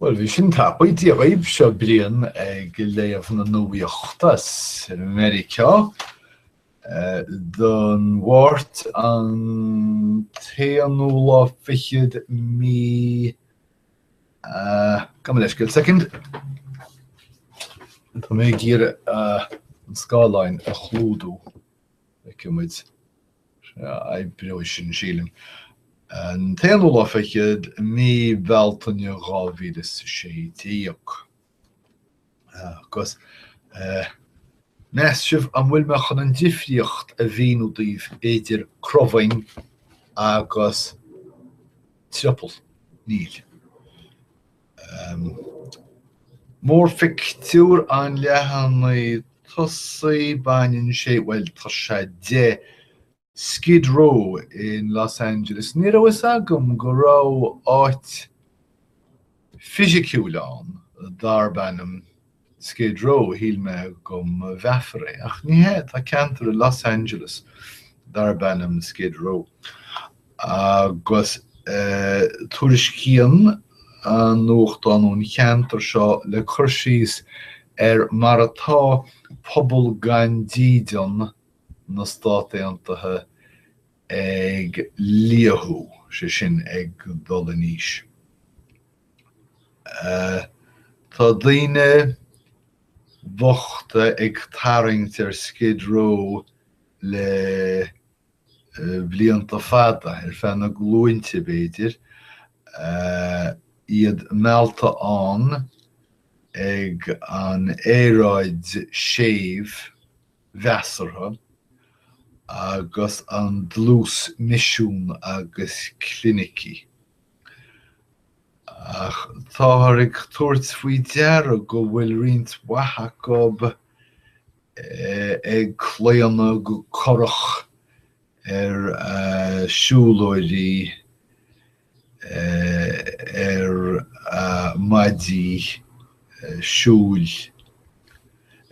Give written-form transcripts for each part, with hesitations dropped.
Bhuel, bhí sin tapaidh. Dia dhaoibh, seo Brian ag léamh na nuachta as Meiriceá don Mháirt an t-aonú lá fichead mí Gabh mo leithscéal, soicind. Tá mé ag iarraidh an scáileán a chlúdú. Feicfidh muid. Oibreoidh sin, sílim. An t-aonú lá fichead, mí Bealtaine 2016. Agus meas sibh an bhfuil mé chun an difríocht a mhíniú daoibh idir crobhaing agus triopall? Níl. Mórphictiúr an leathanaigh tosaigh, baineann sé, bhuel, tá sé de Skid Row in Los Angeles. Ní raibh fhios agam go raibh áit fisiciúil ann darb ainm Skid Row, shíl mé go mba mheafar é, ach ní hea, tá ceantar i Los Angeles darb ainm Skid Row. Agus tuairiscíonn an nuachtán ón cheantar seo le cur síos ar mar atá pobal gan dídean na Stát Aontaithe ag liathú, sé sin, ag dul in aois. Tá daoine bochta ag tarraingt ar Skid Row le blianta fada, ar feadh na glúinte b'fhéidir, iad meallta ann ag an aeráid séimh mheasartha agus an dlús misiún agus clinicí. Ach táthar ag tabhairt faoi deara go bhfuil roinnt mhaith acu ag claonadh go corrach ar siúlóirí ar a maidí siúil,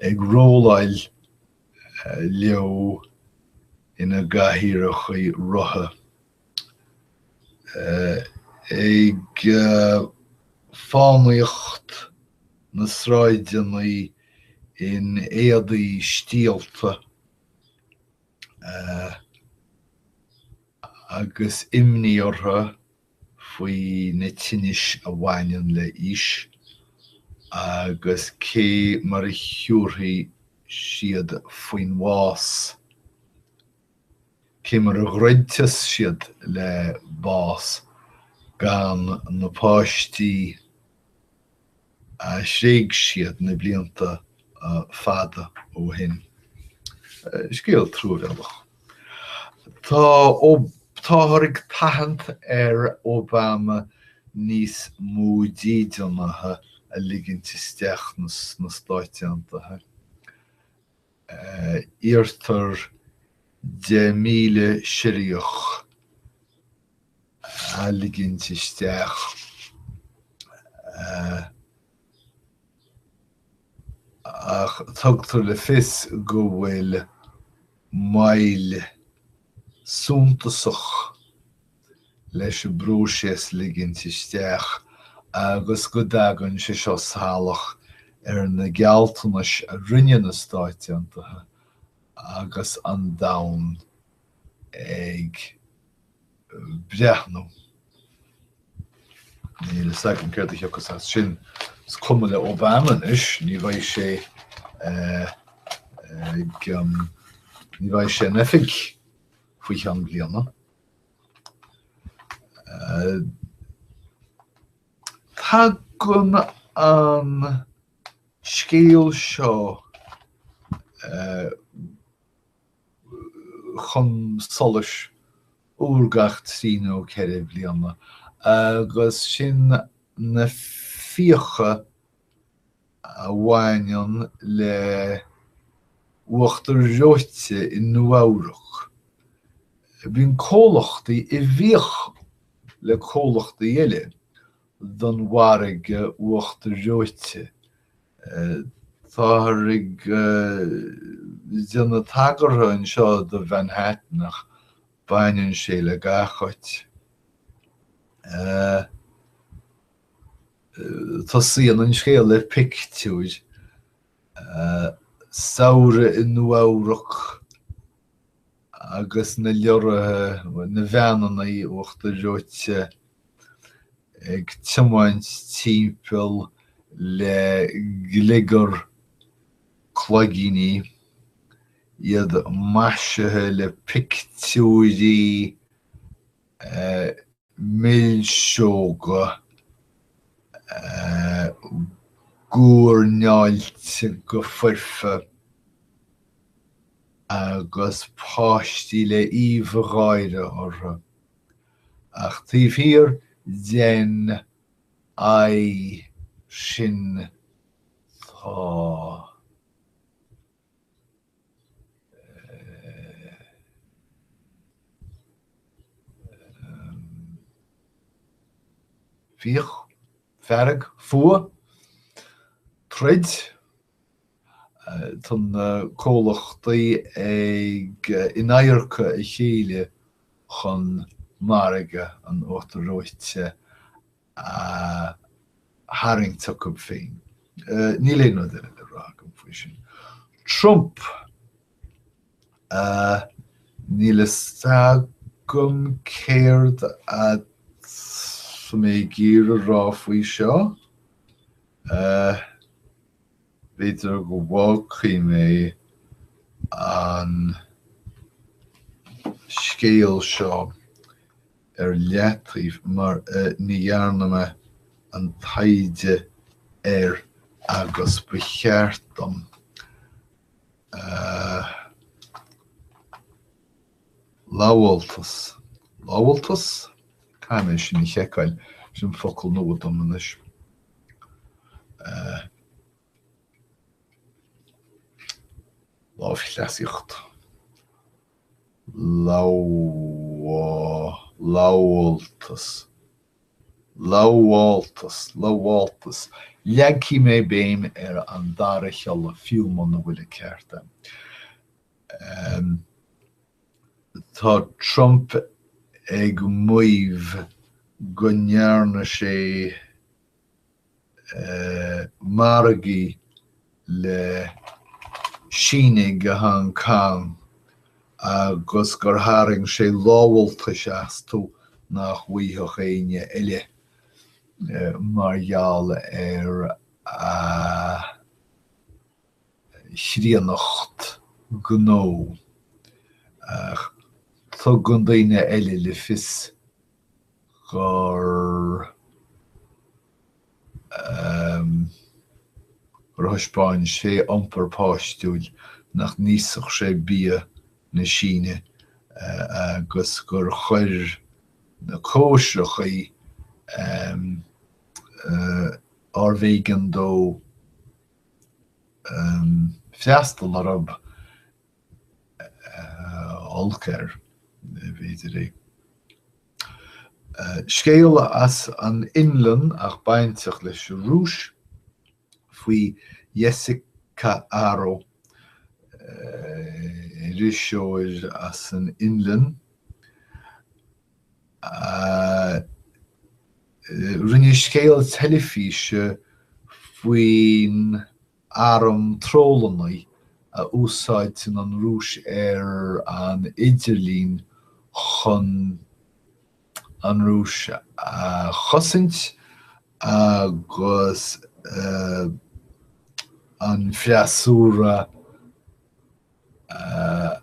ag rolláil leo ina gcathaoireacha rotha. Ag fánaíocht na sráideanna in éadaí stiallta agus imní orthu faoi na tinnis a bhaineann le haois agus cé mar a thiúrfaidh siad faoin bhás. Cé mar a dhruidfeas siad le bás gan na páistí a thréig siad na blianta fada ó shin. Scéal truamhéalach. Tá táthar ag tathant ar Obama níos mó dídeanaithe a ligint isteach sna Stáit Aontaithe. Iarrtar 10,000 Siriach a ligint isteach ach tugtar le fios go bhfuil moill suntasach leis an bpróiseas ligint isteach agus go dtagann sé seo salach ar na gealltanais a rinne na Stáit Aontaithe agus an domhan ag breathnú. Níl fhios agam céard a thiocfas as sin. Is cuma le Obama anois, ní bheidh sé ag, ní bheidh sé in oifig faoi cheann bliana. Tagann an scéal seo chun solais uair gach trí nó ceithre bliana, agus sin na fiacha a bhaineann le uachtar reoite i Nua-Eabhrac. Bíonn comhlachtaí i bhfiach le comhlachtaí eile don mhargadh uachtar reoite. Táthar ag déanamh tagartha anseo do Mhanhattan ach baineann sé le gach áit. Tosaíonn an scéal le pictiúr, samhradh i Nua-Eabhrac agus na leoraithe, na veaineanna uachtar reoite ag tiomáint timpeall le gliogar cloigíní, iad maisithe le pictiúirí milseoga guairneáilte go foirfe agus páistí le aoibh gháire orthu. Ach taobh thiar den aghaidh sin tá. Fíoch, fearg, fuath, troid. Tá na comhlachtaí ag in adharca a chéile chun margadh an uachtar reoite a tharraingt chucu féin. Níl aon rud eile le rá agam faoi sin. Trump. Níl a fhios agam céard atá mé ag iarraidh a rá faoi seo. B'fhéidir go bhfágfaidh mé an scéal seo ar leataobh mar ní dhearna mé an taighde air agus ba cheart dom. Lamháltas. Lamháltas? Caithfidh mé sin a sheiceáil, sin focal nua dom anois. Lámhchleasaíocht. Lamháltas. Lamháltas. Lamháltas. Leagfaidh mé béim ar an dara shiolla fiú muna bhfuil an ceart agam. Tá Trump ag maíomh go ndearna sé margaí le Sínigh i Hong Kong agus gur tharraing sé lamháltais astu nach bhfaigheadh éinne eile mar gheall ar a chríonnacht gnó. Ach tugann daoine eile le fios gur gur thaispeáin sé iompar páistiúil, nach n-íosfadh sé bia na Síne agus gur chuir na cóisreachaí arbh éigean dó freastal orthu olc air, b'fhéidir é. Scéal as an Fhionlainn ach bainteach leis an Rúis faoi Jessikka Aro, iriseoir as an Fhionlainn a rinne scéal teilifíse faoin arm trollanna a úsáideann an Rúis ar an idirlíon chun an Rúis a chosaint agus an freasúra a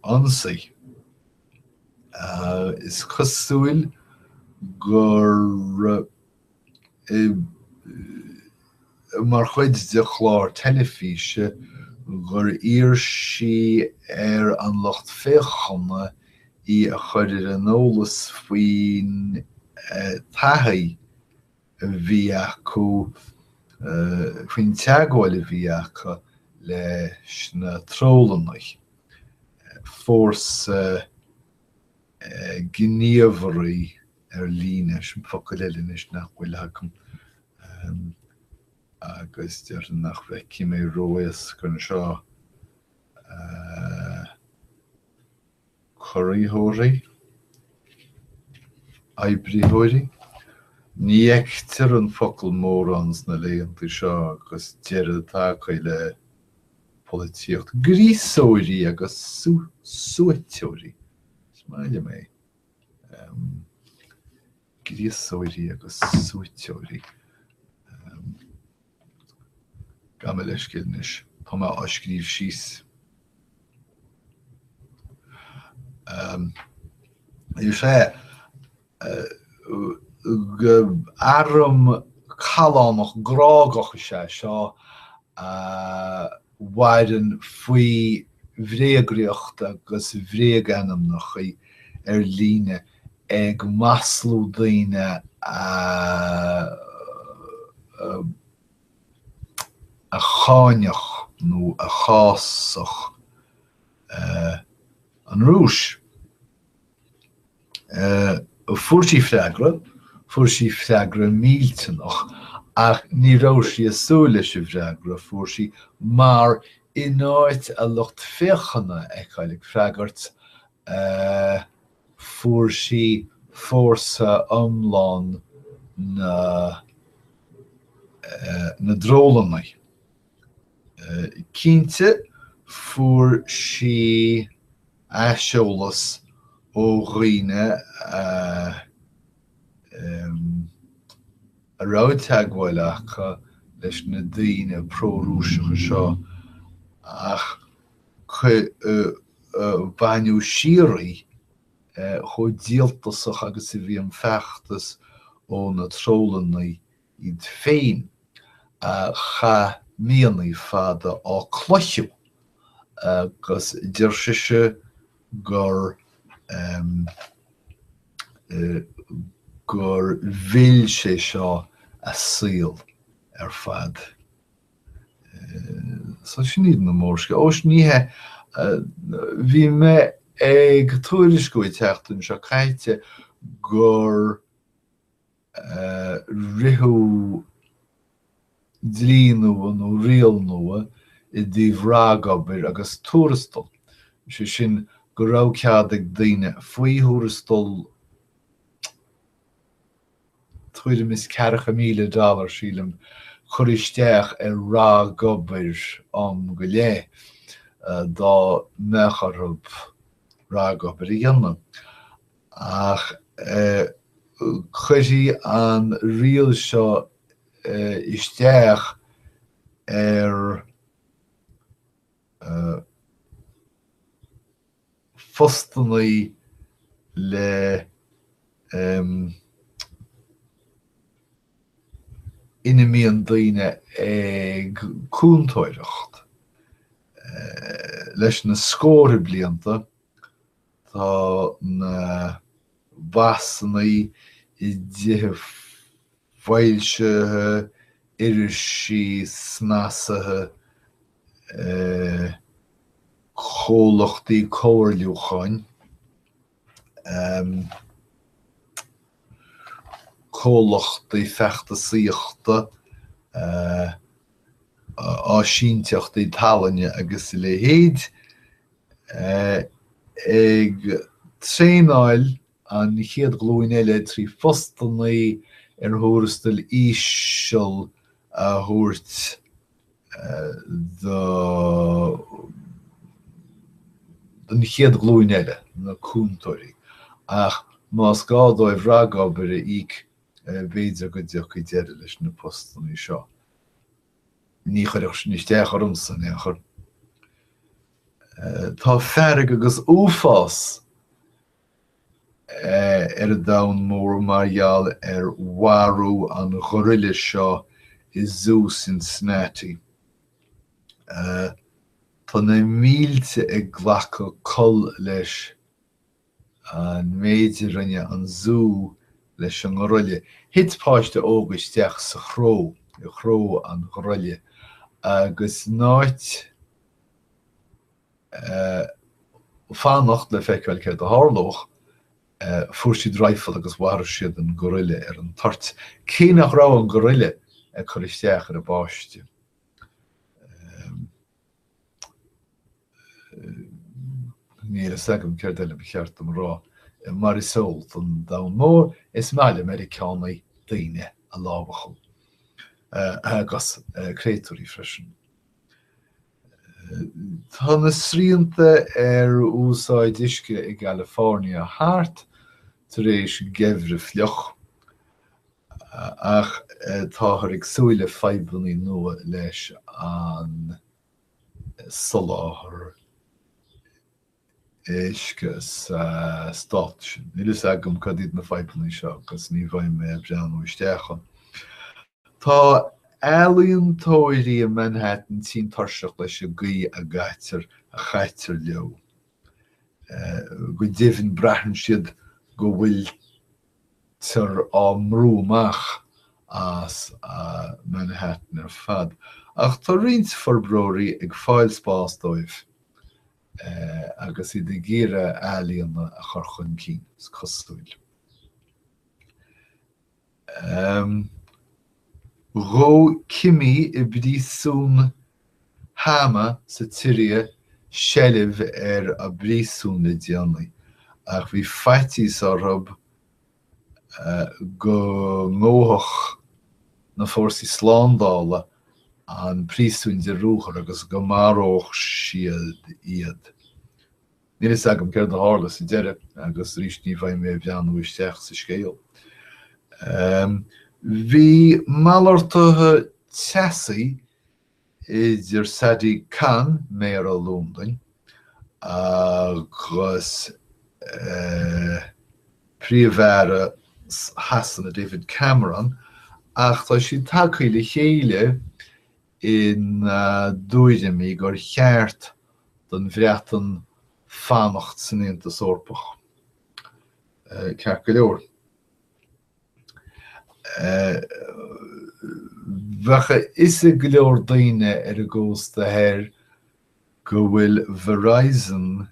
ionsaí. Is cosúil gur mar chuid de chlár teilifíse gur iarr sí ar an lucht féachana í a chur ar an eolas faoin taithí a bhí acu, faoin teagmháil a bhí acu leis na trollanna, fórsa gníomhairí ar líne, sin focal eile anois nach bhfuil agam agus déarfainn nach bhfeicfidh mé ró-éasca anseo. Corraitheoirí? Oibritheoirí? Ní fheictear an focal mórán sna laethanta seo agus deireadh tagtha le polaitíocht. Gríosóirí agus suaiteoirí. Is maith liom é. Gríosóirí agus suaiteoirí. Gabh mo leithscéal anois, tá mé á scríobh síos. Is ea, arm callánach grágach is ea seo a mhaireann faoi bhréagriocht agus bhréagainmneacha ar líne ag maslú daoine a a cháinfeadh nó a chásfadh an Rúis. Fuair sí freagra, fuair sí freagra millteanach, ach ní raibh sí ag súil leis an bhfreagra a fuair sí, mar in áit a lucht féachana a fheiceáil ag freagairt, fuair sí fórsa iomlán na na dtrollanna. Cinnte, fuair sí aiseolas ó dhaoine a a raibh teagmháil acu leis na daoine pró-Rúiseacha seo ach baineadh siar í chomh díoltasach agus a bhí an feachtas ó na trollanna iad féin, a chaith míonna fada á cloichiú agus deir sise gur gur mhill sé seo a saol ar fad. So sin iad na mórscéalta. Ó, ní hea, bhí mé ag tuairisciú an tseachtain seo caite gur ritheadh dlí nua nó riail nua i dtaobh ragobair agus tuarastal, sé sin go raibh cead ag daoine faoi thuarastal tuairim is 40,000 dollar, sílim, cur isteach ar ragobair am go leith dá mbeadh orthu ragobair a dhéanamh. Ach cuirfidh an riail seo isteach ar phostanna le ina mbíonn daoine ag cúntóireacht. Leis na scórtha blianta, tá na bossanna i dtithe foilsithe, irisí snasaithe, comhlachtaí comhairliúcháin, comhlachtaí feachtasaíochta, áisínteachtaí tallainne agus a leithéid, ag traenáil an chéad ghlúin eile trí phostanna ar thuarastal íseal a thabhairt don chéad ghlúin eile, na cúntóirí. Ach más gá dóibh ragobair a íoc, b'fhéidir go dtiocfaidh deireadh leis na postanna seo. Ní chuirfeadh sin isteach ormsa in aon chor. Tá fearg agus uafás ar an domhan mór mar gheall ar mharú an ghoraille seo i Zú Cincinnati. Tá na mílte ag glacadh col leis an méid a rinne an zú leis an ngoraille. Thit páiste óg isteach sa chró, i gcró an ghoraille, agus in áit fanacht le feiceáil céard a tharlódh, fuair siad raidhfil agus mharaigh siad an goraille ar an toirt, cé nach raibh an goraille ag cur isteach ar an bpáiste. Níl a fhios agam céard eile ba cheart dom a rá. Mar is eol don domhan mór, is maith le Meiriceánaigh. daoine a lámhachadh, agus créatúirí freisin. Tá na srianta ar úsáid uisce i gCalifornia thart tar éis geimhreadh fliuch, ach táthar ag súil le fadhbanna nua leis an soláthar uisce sa stát sin. Níl fhios agam cad iad na fadhbanna seo agus ní bheidh mé ag breathnú isteach ann. Tá ealaíontóirí i Manhattan tinn tuirseach leis an gcaoi a gcaitear a chaitear leo. Go deimhin braitheann siad go bhfuiltear á mbrú amach as Manhattan ar fad. Ach tá roinnt forbróirí ag fáil spás dóibh agus iad ag iarraidh ealaíona a chur chun cinn, is cosúil. Ghabh cimí i bpríosún Hama sa tSiria seilbh ar a bpríosún le déanaí, ach bhí faitíos orthu go ngabhfadh na fórsaí slándála an príosún de ruathar agus go maródh siad iad. Níl fhios agam céard a tharla sa deireadh agus arís ní bheidh mé ag breathnú isteach sa scéal. Bhí malartuithe teasaí idir Sadiq Khan, Méara Londain, agus Príomh-Aire Shasana David Cameron ach tá siad tagtha le chéile ina dtuairimí gur cheart don Bhreatain fanacht san Aontas Eorpach. Ceart go leor. Bheadh a fhios ag go leor daoine ar an gcósta thoir go bhfuil Verizon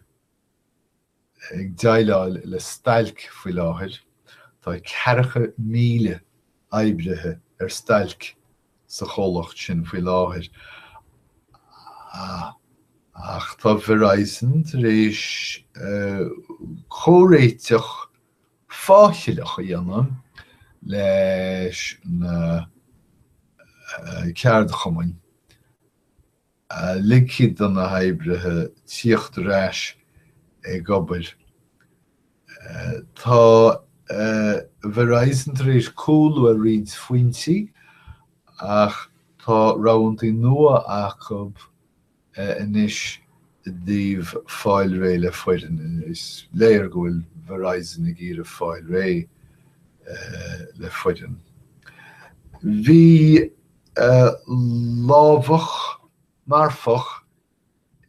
ag déileáil le stailc faoi láthair. Tá 40,000 oibrithe ar stailc sa chomhlacht sin faoi láthair. Ach tá Verizon tar éis comhréiteach faichilleach a dhéanamh leis na ceardchumainn a ligfidh do na hoibrithe tíocht ar ais ag obair. Tá Verizon tar éis cúlú ar roinnt phointí ach tá roghantaí nua acu anois i dtaobh fáil réidh le foireann. Is léir go bhfuil Verizon ag iarraidh fáil réidh le foireann. Bhí lámhach marfach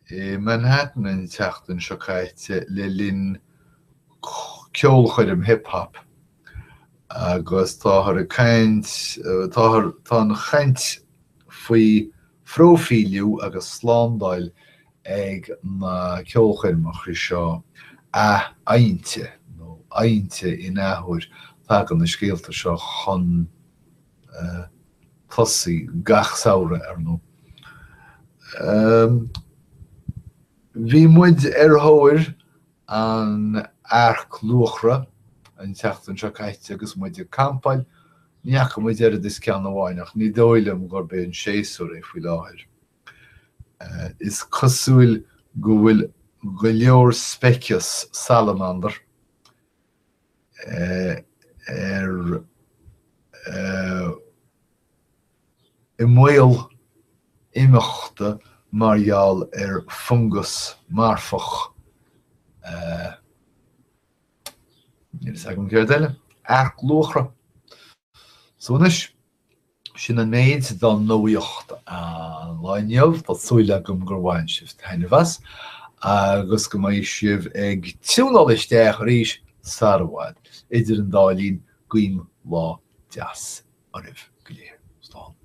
i Manhattan an tseachtain seo caite le linn ceolchoirm hip hop agus táthar ag caint, táthar, tá an chaint faoi phróifíliú agus slándáil ag na ceolchoirmeacha seo athadhainte nó adhainte in athuair. Tagann na scéalta seo chun tosaigh gach samhradh, ar ndóigh. Bhí muid ar thóir an earc luachra an tseachtain seo caite agus muid ag campáil. Ní fhaca muid oiread is ceann amháin ach ní dóigh liom gurb é an séasúr é faoi láthair. Is cosúil go bhfuil go leor speiceas salamandar ar i mbaol imeachta mar gheall ar fungas marfach. Níl fhios agam céard eile. Earc luachra. So anois, sin an méid don nuaíocht an lá inniu. Tá súil agam gur bhain sibh taitneamh as agus go mbeidh sibh ag tiúnáil isteach arís sara bhfad. Idir an dá linn, guím lá deas oraibh go léir. Slán.